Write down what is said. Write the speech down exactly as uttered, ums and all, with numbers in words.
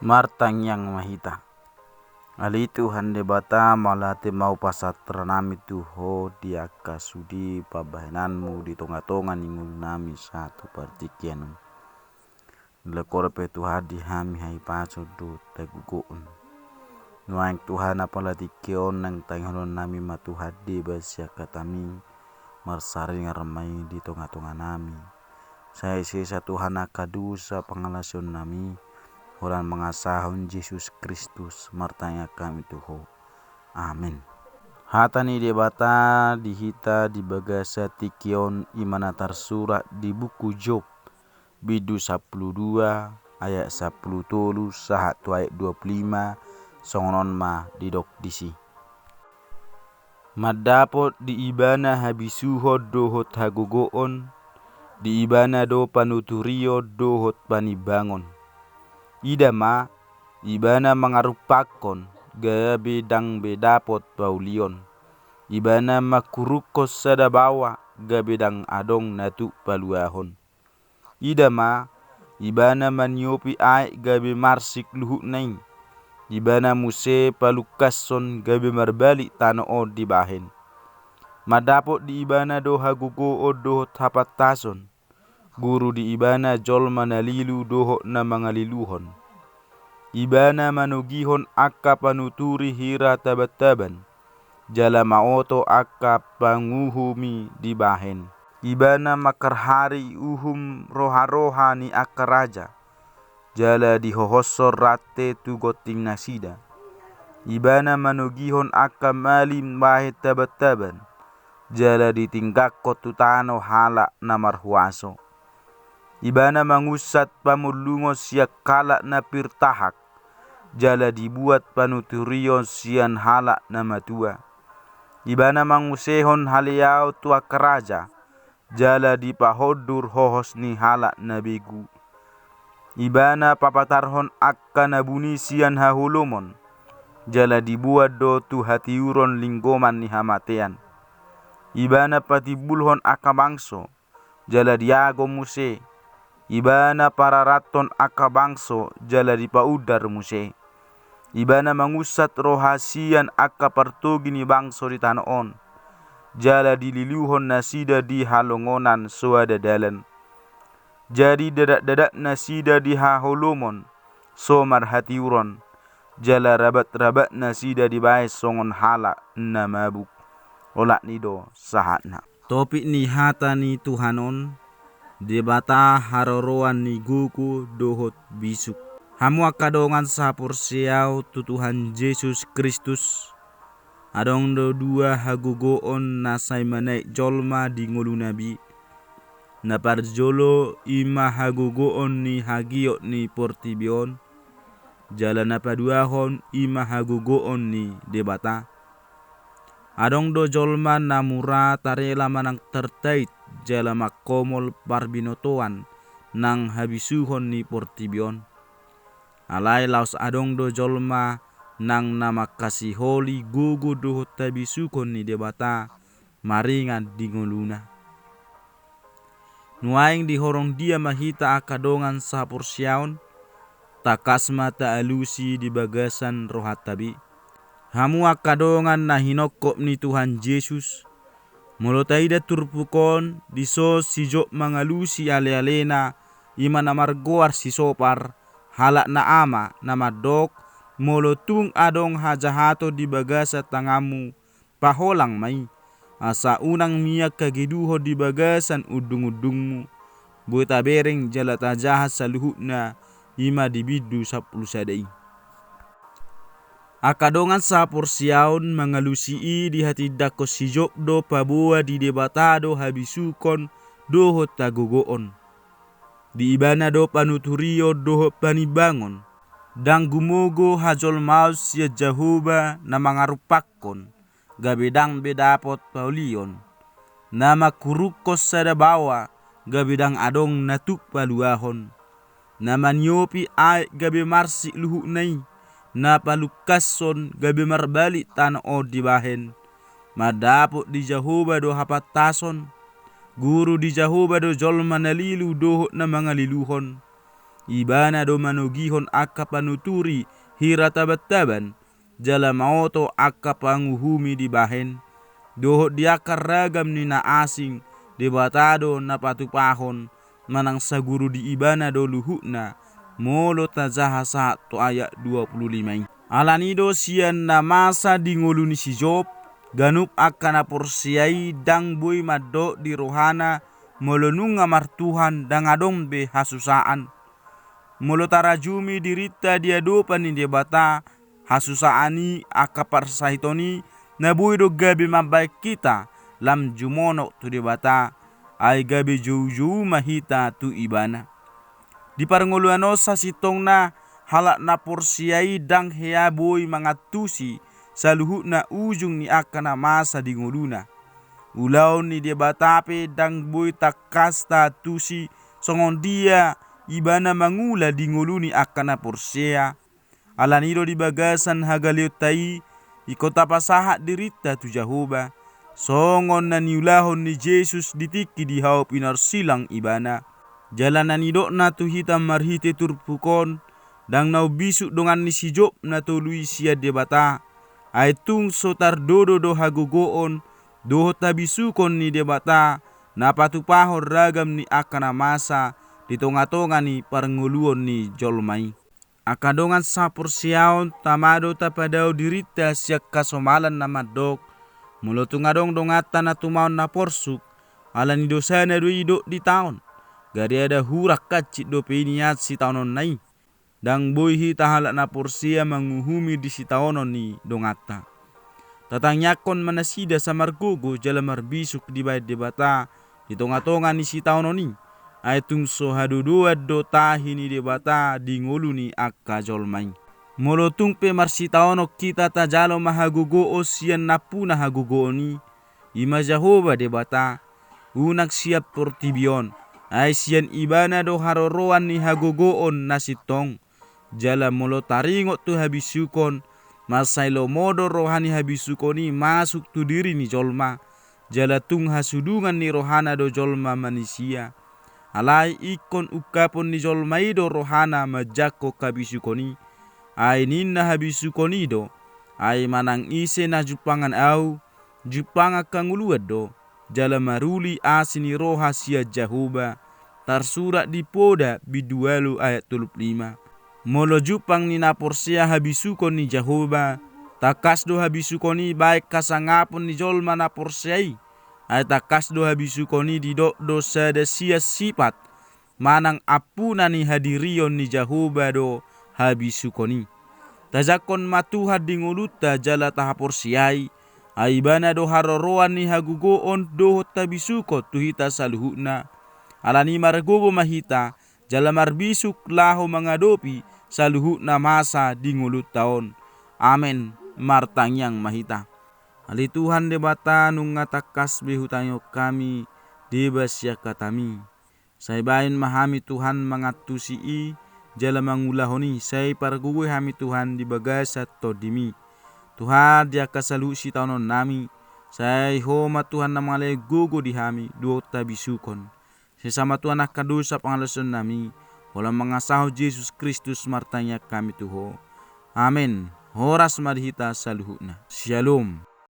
Martangiang ma hita. Ale Tuhan Debata, mauliate ma hupasahat hami tu Ho di angka sude pambahenanMu di tongatonga ni ngolunami sahat tu partingkian on. Dilehon Ho pe Tuhan di hami hahipason dohot hagogoon. Nuaeng Tuhan, apala tingki on naeng tangihononnami ma Tuhan deba sian hataMi, marsaringar ma i di tongatonganami. Sai sesa Tuhan angka dosa pangalaosionnami, holan mangasahon Jesus Kristus martangiang hami tu Ho. Amen. Hata ni Debata di hita di bagasan tingki on i ma na tarsurat di buku Job, bindu sampulu dua, ayat sampulu tolu sahat tu ayat dua pulu lima, songon on ma didok disi. Mandapot di ibana habisuhon dohot hagogoon, di ibana do panuturion dohot panimbangon. Ida ma, ibana mangarumpakkon, gabe ndang be dapot paulion. Ibana mangkurungkon sada baoa, gabe ndang adong na tuk paluahon. Ida ma, ibana maniopi aek gabe marsik luhutna i. Ibana muse palungkashon gabe marbalik tano on dibahen. Mandapot di ibana do hagogoon dohot hapantason. Guru di ibana jolma na lilu dohot na mangaliluhon. Ibana manogihon angka panuturi hira tabantaban, jala maoto angka panguhumi dibahen. Ibana mangkarhari uhum roharoha ni angka raja, jala dihohoshon rante tu gonting nasida. Ibana manogihon angka malim bahen tabantaban, jala ditinggangkon tu tano halak na marhuaso. Ibana mangunsat pamullungon sian halak na pir tahak, jala dibuat panuturion sian halak na matua. Ibana mangusehon haleaon tu angka raja, jala dipahondur hohos ni halak na begu. Ibana papatarhon angka na buni sian haholomon, jala dibuat do tu hatiuron linggoman ni hamatean. Ibana patimbulhon angka bangso, jala diagom muse. Ibana pararathon angka bangso, jala dipaundar muse. Ibana mangunsat roha sian angka partogi ni bangso di tano on, jala dililuhon nasida di halongonan so ada dalan. Jadi dadatdadat nasida di haholomon so marhatiuron, jala rabatrabat nasida dibahen songon halak na mabuk. Olat ni do sahatna. Topik ni hata ni Tuhan on, Debata haroroan ni gogo dohot bisuk. Hamu angka dongan saporseaon tu Tuhan Jesus Kristus, adong do dua hagogoon na sai manaek jolma di ngolunami. Na parjolo i ma hagogoon ni hagiot ni portibi on, jala na paduahon i ma hagogoon ni Debata. Adong do jolma na mura tarela manang tartait jala mangkomol parbinotoan nang habisuhon ni portibi on. Alai laos adong do jolma nang na mangkasiholi gogo dohot habisuhon ni Debata maringan di ngoluna. Nuaeng dihorong dia ma hita angka dongan saporseaon, tangkas ma taalusi di bagasan rohanta be. Hamu angka dongan na hinongkop ni Tuhan Jesus, molo taida turpuk on, dison si Job mangalusi alealena, i ma na margoar si Sopar, halak na ama, na mandok, molo tung adong hajahaton di bagasan tanganmu, paholang ma i, asa unang mian hageduhon di bagasan undungundungmu. Boi tabereng jala tajaha saluhutna, i ma di bindu sampulu sada i. Angka dongan saporseaon mangalusi i dihatindangkon si Job do paboa di Debata do habisuhon dohot hagogoon. Di ibana do panuturion dohot panimbangon. Ndang gumogo hajolmaon sian Jahowa na mangarumpakkon, gabe ndang be dapot paulion. Na mangkurungkon sada baoa, gabe ndang adong na tuk paluahon. Na maniopi aek gabe marsik luhutna i, na palungkashon gabe marbalik tano on dibahen. Mandapot di Jahowa do hapantason. Guru di Jahowa do jolma na lilu dohot na mangaliluhon. Ibana do manogihon angka panuturi hira tabantaban, jala maoto angka panguhumi dibahen, dohot di angka ragam ni na asing, Debata do na patupahon, manang saguru di Ibana do luhutna, molo tajaha sahat tu ayat dua puluh lima i. Alani do sian na masa di ngolu ni si Job, ganup angka na porsea i ndang boi mandok di rohana, molo nunga martuhan ndang adong be hasusaan. Molo tarajumi dirinta di adopan ni Debata, hasusaan i, angka parsahiton i, na boi do gabe mambahen hita lam jumonok tu Debata, ai gabe joujou ma hita tu Ibana. Di parngoluan on sasintongna, halak na porsea i ndang hea boi mangantusi saluhutna ujung ni angka na masa di ngoluna. Ulaon ni Debata pe ndang boi tangkas taantusi songon dia Ibana mangula di ngolu ni angka na porsea. Alani do di bagasan hagaleonta i, ingkon tapasahat dirinta tu Jahowa, songon na niulahon ni Jesus di tingki di hau pinarsilang Ibana. Jala na nidokna tu hita marhite turpuk on, ndang na umbisuk dongan ni si Job na tolu i sian Debata, ai tung so tardodo do hagogoon dohot habisukon ni Debata, na patupahon ragam ni angka na masa di tongatonga ni parngoluon ni jolma i. Angka dongan saporseaon, tama do tapadao dirinta sian hasomalan na mandok, molo tung adong donganta na tumaon na porsuk, alani dosana do i dok ditaon. Gariada hurang hansit dope i nian sitaononna i. Ndang boi hita halak na porsea manguhumi di sitaonon ni donganta. Tatangiangkon ma nasida asa margogo jala marbisuk dibahen Debata di tongatonga ni sitaonon i. Ai tung so hadodoan do tahi ni Debata di ngolu ni angka jolma i. Molo tung pe marsitaonon hita, tajalo ma hagogoon sian nampuna hagogoon i, i ma Jahowa Debata, unang sian portibi on, ai sian Ibana do haroroan ni hagogoon na sintong. Jala molo taringot tu habisukon, mansai lomo do roha ni habisukon i masuk tu diri ni jolma, jala tung hasudungan ni rohana do jolma manisia. Alai ingkon ungkapon ni jolma i do rohana manjangkon habisukon i. Ai ninna habisukon i do, ai manang ise na jumpangan ahu, jumpangan hangoluan do, jala maruli asi ni roha sian Jahowa, tarsurat di Poda bindu ualu ayat tolu pulu lima. Molo jumpang ni na porsea habisukon ni Jahowa, tangkas do habisukon i bahen hasangapon ni jolma na porsea i. Ai tangkas do habisukon i didok do sada sian sipat manang ampuna ni hadirion ni Jahowa do habisukon i. Tajangkon ma Tuhan di ngolunta jala tahaporseai, ai Ibana do haroroan ni hagogoon dohot habisukon tu hita saluhutna. Alani i margogo ma hita, jala marbisuk laho mangadopi saluhutna masa di ngolunta on. Amen. Martangiang ma hita. Ale Tuhan Debata, nunga tangkas be hutangihon hami deba sian hataMi. Sai bahen ma hami Tuhan mangantusi i, jala mangulahon i, sai pargogoi hami Tuhan di bagasan TondiMi. Tuhan, di angka saluhut sitaononnami, sai Ho ma Tuhan na mangalehon gogo di hami, dohot habisukon. Sesa ma Tuhan angka dosa pangalaosionnami, holan mangasahon Jesus Kristus martangiang hami tu Ho. Amen. Horas ma di hita saluhutna. Syalom.